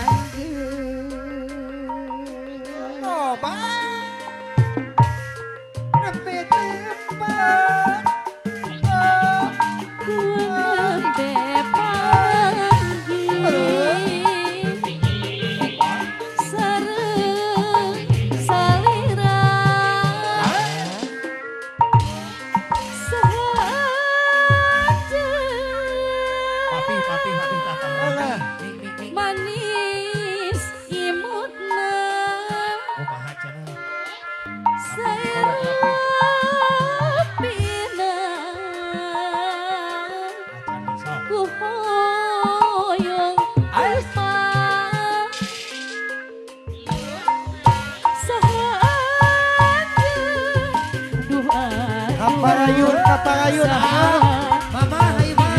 anjeun. Loba. Nembe tepang. Nembe panggih sareng salira saha Papi, papi, papi, tatang. Alah. Manis imutna Kumaha cenah? saerupina Acan sok. Ku hoyong tepang saha anjeun duh aduh Kaparayun, kaparayun. Saha Mama, hayu mah.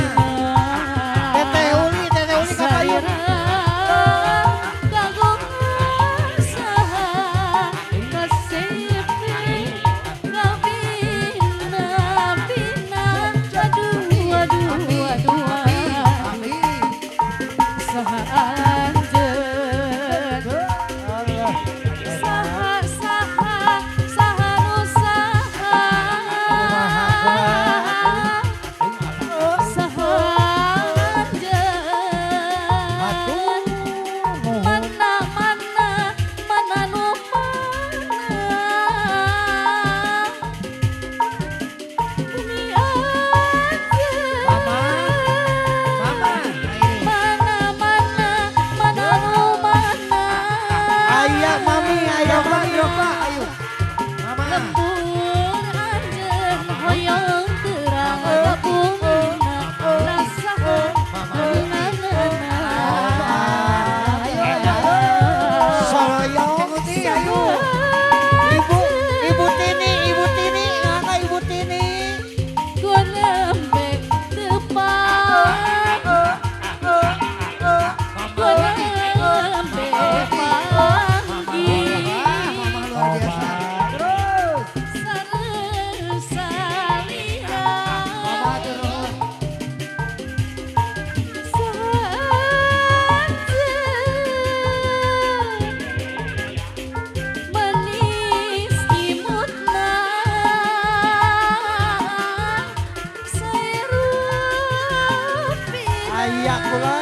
Teteh Uli, Teteh Uli kapayun. Kagungan saha kasepe ngabina-bina aduh aduh aduh Papi. Saha anjeun Alah. Saha saha saha nu saha saha anjeun mana mana mana nu mana bumi anjeun Mama. Mama. Mana mana mana nu mana Aya mami, aya mami. Mama, ayo. Mama. Lembur anjeun hoyong terang ka bumina rasaha kagunganana. Soroyong. Ikuti, ayo. Ibu, Ibu Tini, Ibu Tini, ngangka Ibu Tini. Ku nembe tepang ku nembe panggih Mama luar biasa. Terus. Sareng salira Mama terus. Saha anjeun manis imutna saerupina Aya kula.